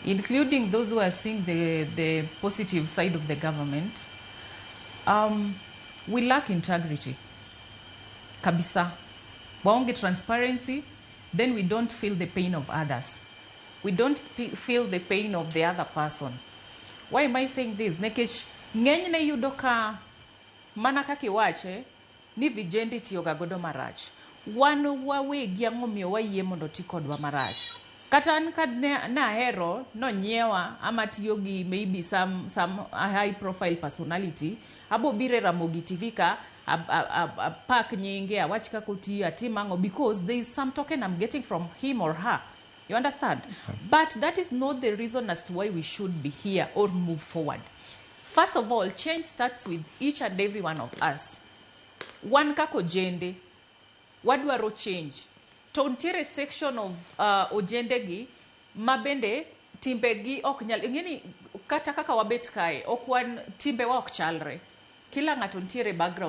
Including those who are seeing the positive side of the government, we lack integrity. Kabisa. Waonge transparency, then we don't feel the pain of others. We don't feel the pain of the other person. Why am I saying this? Nikech ng'enyne yudo ka mana kaka iwache ni vijende itiyoga godo marach. Wan wawegi ang'o miyo wayie mondo ti kodwa marach? Kata an ka ne nahero nonyiewa ama tiyo gi maybe some high profile personality, abo biro e Ramogi TV ka apak nyinge, awach kaka otiyo, atim ang'o, because there is some token I'm getting from him or her. You understand? But that is not the reason as to why we should be here or move forward. First of all, change starts with each and every one of us. Wan kaka ojende, wadwaro change. To nitiere section of ojende gi ma bende timbegi ok nyal ing'eni kata kaka wabet kae ok wan timbewa ok chalre. Kila ng'ato nitiere background.